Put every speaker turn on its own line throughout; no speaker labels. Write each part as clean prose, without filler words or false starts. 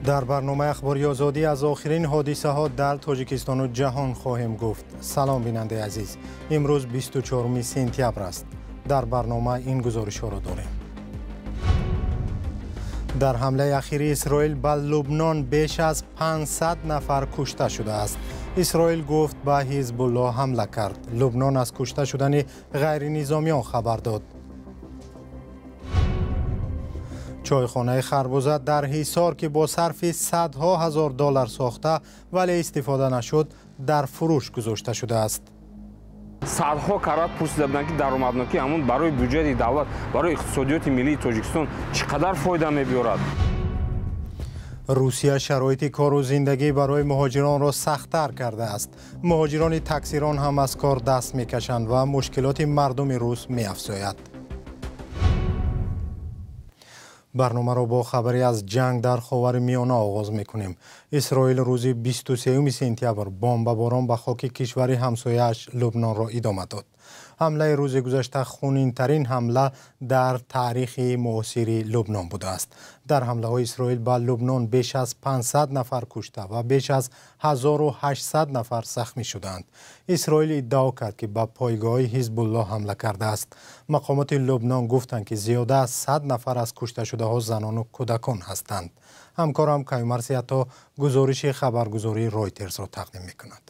Дар барномаи Ахбори Озодӣ аз охирин ҳодисаҳо дар Тоҷикистону ҷаҳон хоҳем гуфт. Салом, бинандаи азиз. Имрӯз 24 сентябр аст. Дар барнома ин гузоришҳоро дорем. Дар ҳамлаи ахири Исроил ба Лубнон беш аз 500 нафар кушта шудааст. Исроил гуфт ба Ҳизбуллоҳ ҳамла кард. Лубнон аз кушта шудани ғайринизомиён хабар дод. Чойхонаи Харбуза дар Ҳисор, ки бо сарфи садҳо ҳазор доллар сохта, вале истифода нашуд, дар фурӯш гузошта шудааст.
Садҳо карат пурсида буданд, ки даромаднокӣ ҳамун барои бюҷети давлат, барои иқтисодиёти миллии Тоҷикистон чӣ қадар фоида мебиёрад.
Русия шароити кору зиндагӣ барои муҳоҷиронро сахттар кардааст. Муҳоҷирони таксирон ҳам аз кор даст мекашанд ва мушкилоти мардуми рус меафзояд. Барномаро бо хабаре аз ҷанг дар Ховари Миёна оғоз мекунем. Исроил рӯзи 23 сентябр бомбаборон ба хоки кишвари ҳамсояаш Лубнонро идома дод. Ҳамлаи рӯзи гузашта хунинтарин ҳамла дар таърихи муосири Лубнон будааст. Дар ҳамлаҳои Исроил ба Лубнон беш аз 500 нафар кушта ва беш аз 1800 нафар захмӣ шуданд. Исроил иддао кард, ки ба пойгоҳи Ҳизбуллоҳ ҳамла кардааст. Мақомоти Лубнон гуфтанд, ки зиёда аз 100 нафар аз кушташудаҳо занону кӯдакон ҳастанд. Ҳамкорам Каюмар Сиято гузориши хабаргузории Ройтерсро тақдим мекунад.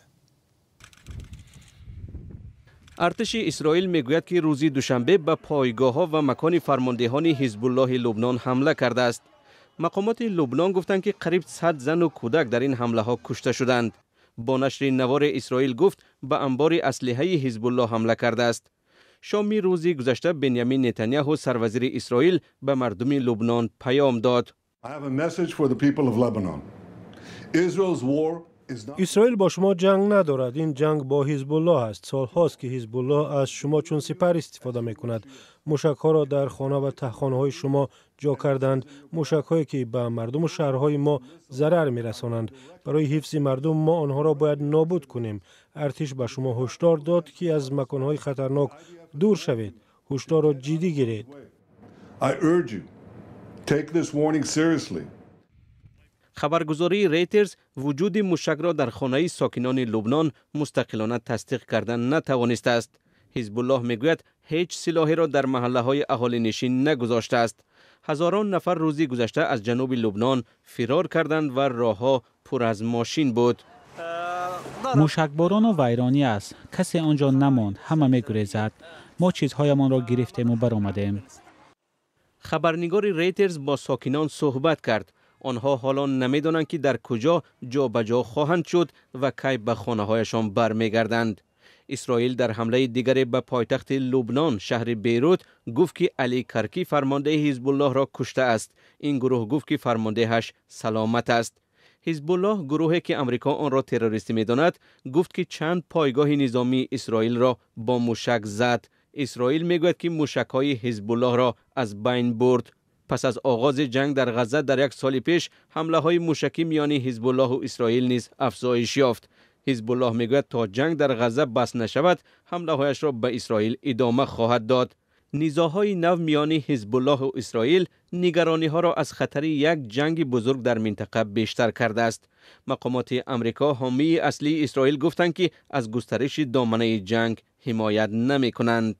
Артиши Исроил мегӯяд, ки рӯзи душанбе ба пойгоҳҳо ва макони фармондеҳони Ҳизбуллоҳи Лубнон ҳамла кардааст. Мақомоти Лубнон гуфтанд, ки қариб 100 зану кӯдак дар ин ҳамлаҳо кушта шуданд. Бо нашри навори Исроил гуфт ба анбори аслиҳаи Ҳизбуллоҳ ҳамла кардааст. Шоми рӯзи гузашта Бенямин Нетаняҳу, сарвазири Исроил, ба мардуми Лубнон паём дод.
Исроил бо шумо ҷанг надорад. Ин ҷанг бо Ҳизбуллоҳ аст. Солҳост, ки Ҳизбуллоҳ аз шумо чун сипар истифода мекунад. Мушакҳоро дар хона ва таҳхонаҳои шумо ҷо карданд, мушакҳое, ки ба мардуму шаҳрҳои мо зарар мерасонанд. Барои ҳифзи мардум мо онҳоро бояд нобуд кунем. Артиш ба шумо ҳушдор дод, ки аз маконҳои хатарнок дур шавед. Ҳушдорро ҷиддӣ гиред.
Хабаргузории Рейтерс вуҷуди мушакро дар хонаи сокинони Лубнон мустақилона тасдиқ кардан натавонистааст. Ҳизбуллоҳ мегӯяд, ҳеҷ силоҳеро дар маҳаллаҳои аҳолинишин нагузоштааст. Ҳазорон нафар рӯзи гузашта аз ҷануби Лубнон фирор карданд ва роҳҳо пур аз мошин буд.
Мушакборону вайронӣ аст. Касе он ҷо намонд, ҳама мегурезад. Мо чизҳоямонро гирифтему баромадем.
Хабарнигори Рейтерс бо сокинон суҳбат кард. Онҳо ҳоло намедонанд, ки дар куҷо ҷобаҷо хоҳанд шуд ва кай ба хонаҳояшон бармегарданд. Исроил дар ҳамлаи дигаре ба пойтахти Лубнон, шаҳри Бейрут, гуфт, ки Али Карки, фармондеҳи Ҳизбуллоҳро куштааст. Ин гурӯҳ гуфт, ки фармондеҳаш саломат аст. Ҳизбуллоҳ, гурӯҳе ки Амрико онро террористӣ медонад, гуфт, ки чанд пойгоҳи низомии Исроилро бо мушак зад. Исроил мегӯяд, ки мушакҳои Ҳизбуллоҳро аз байн бурд. Пас аз оғози ҷанг дар Ғазза дар як соли пеш, ҳамлаҳои мушакӣ миёни Ҳизбуллоҳу Исроил низ афзоиш ёфт. Ҳизбуллоҳ мегӯяд, то ҷанг дар Ғазза бас нашавад, ҳамлаҳояшро ба Исроил идома хоҳад дод. Низоъҳои нав миёни Ҳизбуллоҳу Исроил нигарониҳоро аз хатари як ҷанги бузург дар минтақа бештар кардааст. Мақомоти Амрико, ҳомии аслии Исроил, гуфтанд, ки аз густариши доманаи ҷанг ҳимоят намекунанд.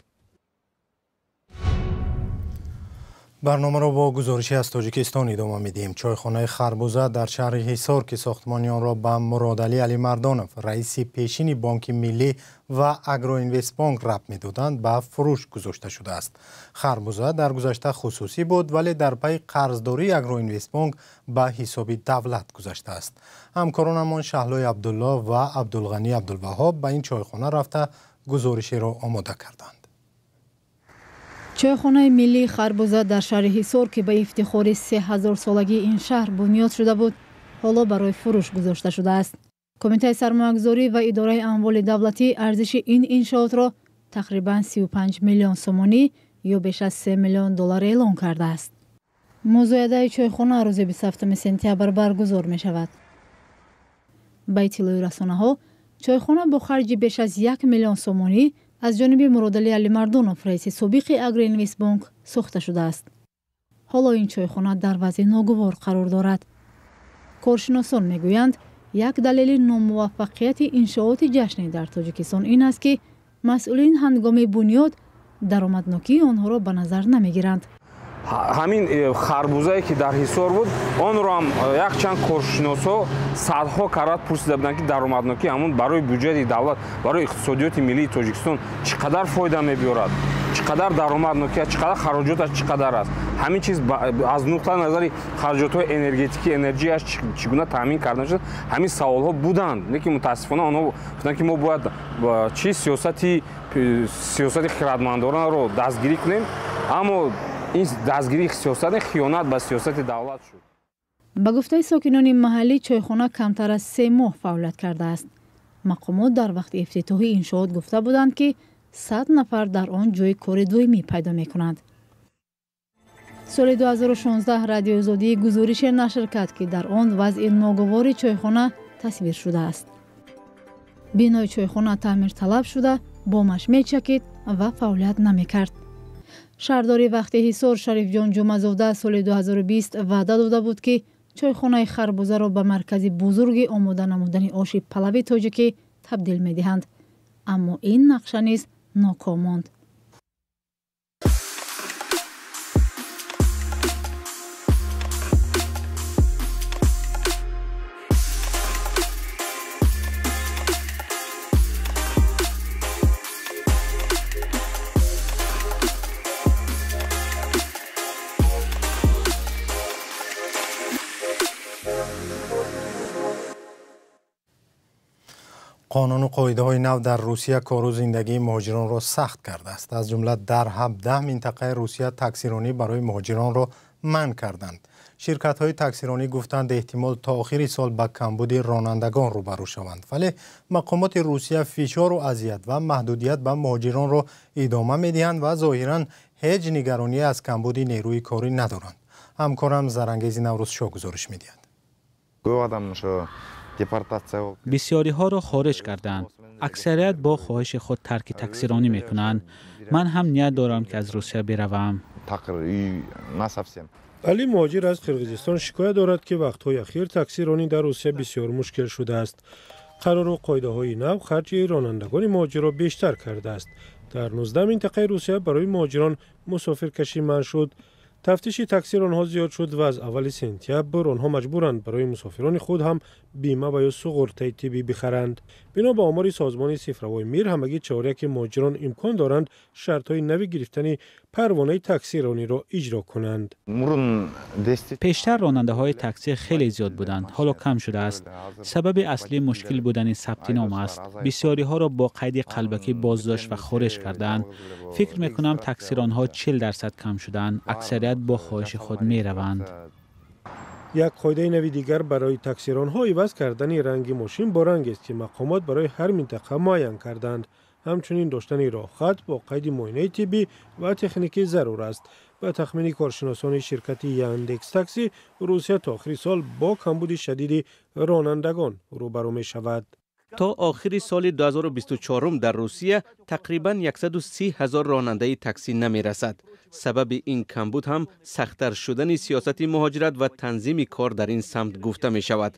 Барномаро бо гузорише аз Тоҷикистон идома медиҳем. Чойхонаи Харбуза дар шаҳри Ҳисор, ки сохтмони онро ба Муродалӣ Алимардонов, раиси пешини Бонки Миллӣ ва Агроинвестбонк рабт медоданд, ба фурӯш гузошта шудааст. Харбуза дар гузашта хусусӣ буд, вале дар пайи қарздории Агроинвестбонк ба ҳисоби давлат гузаштааст. Ҳамкоронамон Шаҳлои Абдуллоҳ ва Абдулғанӣ Абдулваҳҳоб ба ин чойхона рафта гузоришеро омода карданд.
Чойхонаи миллии Харбуза дар шаҳри Ҳисор, ки ба ифтихори 3000-солагии ин шаҳр бунёд шуда буд, ҳоло барои фурӯш гузошта шудааст. Кумитаи сармоягузорӣ ва идораи амволи давлатӣ арзиши ин иншоотро тақрибан 35 миллион сомонӣ ё беш аз 3 миллион доллар эълон кардааст. Музоядаи чойхона рӯзи 27 сентябр баргузор мешавад. Ба иттилои расонаҳо, чойхона бо харҷи беш аз 1 миллион сомонӣ аз ҷониби Муродалӣ Алимардонов, раиси собиқи Агроинвестбонк, сохта шудааст. Ҳоло ин чойхона дар вазъи ногувор қарор дорад. Коршиносон мегӯянд, як далели номуваффақияти иншооти ҷашнӣ дар Тоҷикистон ин аст, ки масъулин ҳангоми бунёд даромаднокии онҳоро ба назар намегиранд.
Ҳамин харбузае ки дар Ҳисор буд, онро ҳам якчанд коршиносҳо садҳо карат пурсида буданд, ки даромаднокии ҳамон барои бюҷети давлат, барои иқтисодиёти миллии Тоҷикистон чӣ қадар фоида мебиёрад, чӣ қадар даромаднокӣ аст, чӣ қадар хароҷоташ чӣ қадар аст. Ҳамин чиз аз нуқтаи назари хароҷотҳои энергетикӣ, энерҷияш чӣ гуна таъмин карда мешавад, ҳамин саволҳо буданд. Лекин мутаассифона онҳо гуфтанд, ки мо бояд чӣ сиёсати хирадмандонаро дастгирӣ кунем, аммо ин дастгирии сиёсат хиёнат ба сиёсати давлат шуд.
Ба гуфтаи сокинони маҳаллӣ, чойхона камтар аз 3 моҳ фаъолият кардааст. Мақомот дар вақти ифтитоҳи иншоот гуфта буданд, ки 100 нафар дар он ҷои кори доимӣ пайдо мекунанд. Соли 2016 Радиои Озодӣ гузорише нашр кард, ки дар он вазъи ногувори чойхона тасвир шудааст. Бинои чойхона таъмирталаб шуда, бомаш мечакид ва фаъолият намекард. Шаҳрдори вақти Ҳисор Шарифҷон Ҷумазода соли 2020 ваъда дода буд, ки чойхонаи харбузаро ба маркази бузурги омода намудани оши палави тоҷикӣ табдил медиҳанд. Аммо ин нақша низ ноком монд.
Қонуну қоидаҳои нав дар Русия кору зиндагии муҳоҷиронро сахт кардааст. Аз ҷумла дар 17 минтақаи Русия таксиронӣ барои муҳоҷиронро манъ карданд. Ширкатҳои таксиронӣ гуфтанд, эҳтимол то охири сол ба камбуди ронандагон рӯбарӯ шаванд. Вале мақомоти Русия фишору азият ва маҳдудият ба муҳоҷиронро идома медиҳанд ва зоҳиран ҳеҷ нигаронӣ аз камбуди нерӯи корӣ надоранд. Ҳамкорам Зарангези Наврӯзшоҳ гузориш медиҳад.
Бисёриҳоро хориҷ карданд. Аксарият бо хоҳиши худ тарки таксиронӣ мекунанд. Ман ҳам ният дорам, ки аз Русия биравам.
Али муҳоҷир аз Қирғизистон шикоят дорад, ки вақтҳои ахир таксиронӣ дар Русия бисёр мушкил шудааст. Қарору қоидаҳои нав харҷи ронандагони муҳоҷирро бештар кардааст. Дар 19 минтақаи Русия барои муҳоҷирон мусофиркашӣ манъ шуд. Тафтиши таксиронҳо зиёд шуд ва аз аввали сентябр онҳо маҷбуранд барои мусофирони худ ҳам бима ва ё суғуртаи тиббӣ бихаранд. Бино ба омори созмони Цифровой мир, ҳамагӣ чоряки муҳоҷирон имкон доранд шартҳои нави гирифтани парвонаи таксирониро иҷро кунанд.
Пештар ронандаҳои таксӣ хеле зиёд буданд, ҳоло кам шудааст. Сабаби аслӣ мушкил будани сабти ном аст. Бисёриҳоро бо қайди қалбакӣ боздошт ва хориҷ карданд. Фикр мекунам таксиронҳо 40% кам шуданд. Аксарият бо хоҳиши худ мераванд.
Як қоидаи нави дигар барои таксиронҳо иваз кардани ранги мошин бо рангест, ки мақомот барои ҳар минтақа муайян карданд. Ҳамчунин доштани роҳхат бо қайди муоинаи тиббӣ ва техникӣ зарур аст. Ба тахмини коршиносони ширкати Яндекс Такси, Русия то охири сол бо камбуди шадиди ронандагон рӯбарӯ мешавад.
То охири соли 2024 дар Русия тақрибан 130 ҳазор ронандаи таксӣ намерасад. Сабаби ин камбуд ҳам сахттар шудани сиёсати муҳоҷират ва танзими кор дар ин самт гуфта мешавад.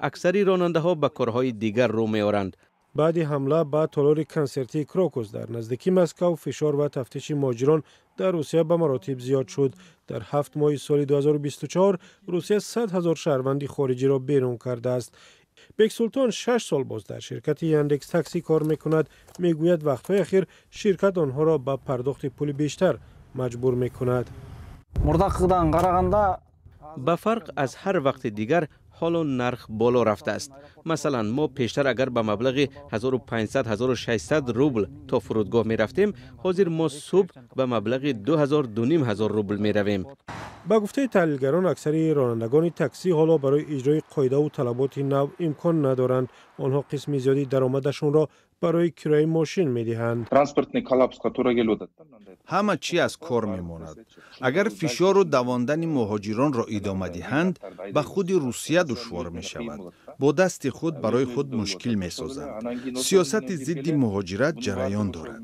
Аксари ронандаҳо ба корҳои дигар рӯ меоранд.
Баъди ҳамла ба толори консертии Крокус дар наздикии Москав, фишор ва тафтиши муҳоҷирон дар Русия ба маротиб зиёд шуд. Дар 7 моҳи соли 2024 Русия 100 ҳазор шаҳрванди хориҷиро берун кардааст. Бексултон 6 сол боз дар ширкати Яндекс Такси кор мекунад. Мегӯяд, вақтҳои ахир ширкат онҳоро ба пардохти пули бештар маҷбур мекунад.
Ба фарқ аз ҳар вақти дигар ҳоло нарх боло рафтааст. Масалан, мо пештар агар ба маблағи 1500-1600 рубл то фурудгоҳ мерафтем, ҳозир мо субҳ ба маблағи 2000-2500 рубл меравем.
Ба гуфтаи таҳлилгарон, аксари ронандагони таксӣ ҳоло барои иҷрои қоидаву талаботи нав имкон надоранд. Онҳо қисми зиёди даромадашонро барои кирояи мошин медиҳанд.
Ҳама чӣ аз кор мемонад. Агар фишору давондани муҳоҷиронро идома диҳанд, ба худи Русия душвор мешавад. Бо дасти худ барои худ мушкил месозанд. Сиёсати зидди муҳоҷират ҷараён дорад.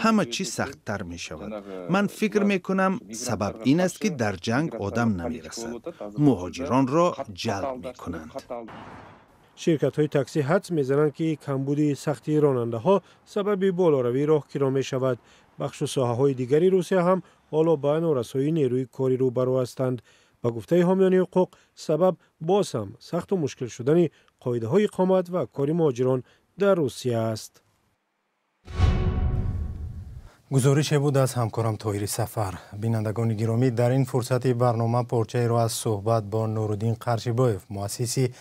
Ҳама чиз сахттар мешавад. Ман фикр мекунам, сабаб ин аст, ки дар ҷанг одам намерасад. Муҳоҷиронро ҷалб мекунанд.
Ширкатҳои таксӣ ҳадс мезананд, ки камбуди сахти ронандаҳо сабаби болоравии роҳкиро мешавад. Бахшу соҳаҳои дигари Русия ҳам ҳоло ба норасоии нерӯи корӣ рӯбарӯ ҳастанд. Ба гуфтаи ҳомиёни ҳуқуқ, сабаб боз ҳам сахту мушкил шудани қоидаҳои иқомат ва кори муҳоҷирон дар Русия аст.
Гузорише буд аз ҳамкорам Тоҳири Сафар. Бинандагони гиромӣ, дар ин фурсати барнома порчаеро аз суҳбат бо Нуруддин Қаршибоев, муассиси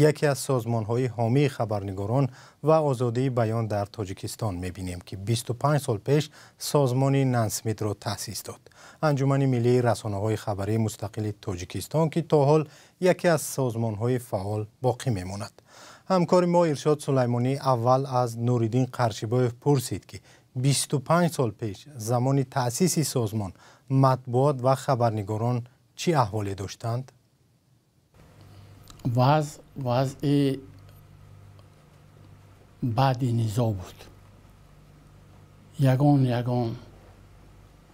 яке аз созмонҳои ҳомии хабарнигорон ва озодии баён дар Тоҷикистон мебинем, ки 25 сол пеш созмони Нансмитро таъсис дод. Анҷумани миллии расонаҳои хабарии мустақили Тоҷикистон, ки то ҳол яке аз созмонҳои фаъол боқӣ мемонад. Ҳамкори мо Иршод Сулаймонӣ аввал аз Нуриддин Қаршибоев пурсид, ки 25 сол пеш замони таъсиси созмон матбуот ва хабарнигорон чӣ аҳволе доштанд?
Вазъи баъди низо буд. Ягон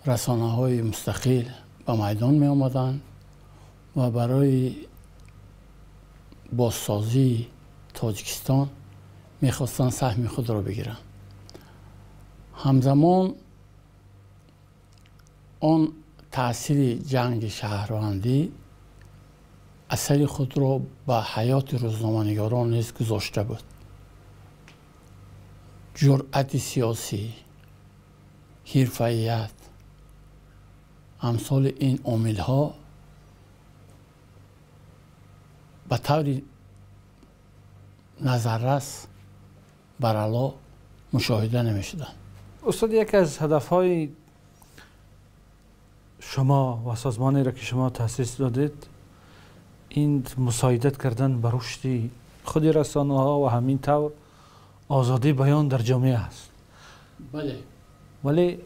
расонаҳои мустақил ба майдон меомаданд ва барои бозсозии Тоҷикистон мехостанд саҳми худро бигиранд. Ҳамзамон он таъсири ҷанги шаҳрвандӣ асари худро ба ҳаёти рӯзноманигорон низ гузошта буд. Ҷуръати сиёсӣ, ҳирфаият, амсоли ин омилҳо ба таври назаррас барало мушоҳида намешуданд.
Устод, яке аз ҳадафҳои шумо ва созмонеро ки шумо таъсис додед, ин мусоидат кардан ба рушди худи расонаҳо ва ҳамин тавр озодии баён дар ҷомеа аст.
Бале.
Вале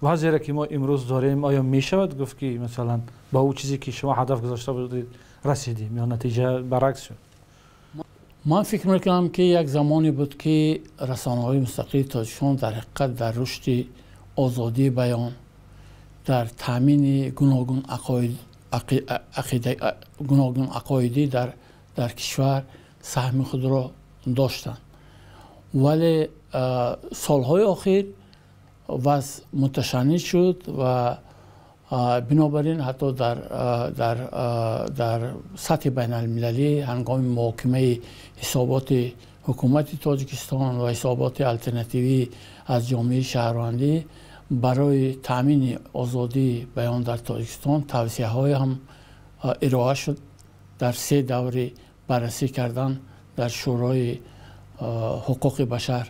вазъеро ки мо имрӯз дорем, оё мешавад гуфт, ки масалан ба ӯ чизе ки шумо ҳадаф гузошта будед расидем ё натиҷа баръакс шуд?
Ман фикр мекунам, ки як замоне буд, ки расонаҳои мустақили Тоҷикистон дар ҳақиқат дар рушди озодии баён, дар таъмини гуногун ақоидӣ дар кишвар саҳми худро доштанд. Вале солҳои охир вазъ муташанниҷ шуд ва бинобар ин ҳатто дар сатҳи байналмилалӣ ҳангоми муҳокимаи ҳисоботи ҳукумати Тоҷикистон ва ҳисоботи алтернативӣ аз ҷомеаи шаҳрвандӣ барои таъмини озодии баён дар Тоҷикистон тавсияҳое ҳам ироа шуд дар се даври баррасӣ кардан дар Шӯрои ҳуқуқи башар.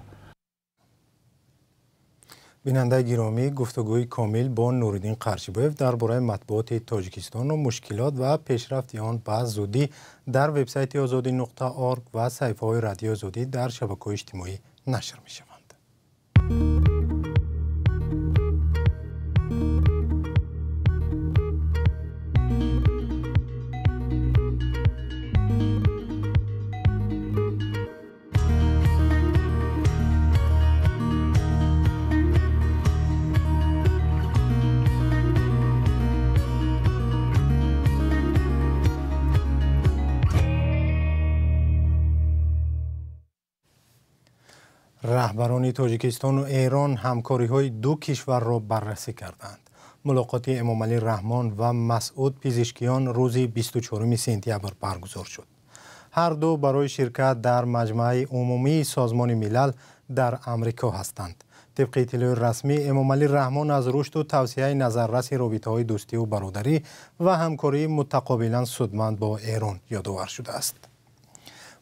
Бинандаи гиромӣ, гуфтугӯи комил бо Нуриддин Қаршибоев дар бораи матбуоти Тоҷикистону мушкилот ва пешрафти он ба зудӣ дар вебсайти озодӣ.орг ва саҳифаҳои Радиои Озодӣ дар шабакаҳои иҷтимоӣ нашр мешаванд. Раҳбарони Тоҷикистону Эрон ҳамкориҳои ду кишварро баррасӣ карданд. Мулоқоти Эмомалӣ Раҳмон ва Масъуд Пизишкиён рӯзи 24 сентябр баргузор шуд. Ҳар ду барои ширкат дар Маҷмааи умумии Созмони Милал дар Амрико ҳастанд. Тибқи иттилои расмӣ, Эмомалӣ Раҳмон аз рушду тавсияи назарраси робитаҳои дӯстиву бародарӣ ва ҳамкории мутақобилан судманд бо Эрон ёдовар шудааст.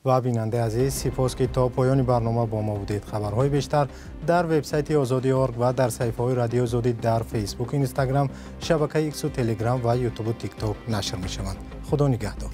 Ва бинандаи азиз, сипос, ки то поёни барнома бо мо будед. Хабарҳои бештар дар вебсайти Озодӣ.орг ва дар саҳифаҳои Радиои Озодӣ дар Фейсбук, Инстаграм, шабакаи Иксу, Телеграм ва Ютубу Тикток нашр мешаванд. Худо нигаҳдор.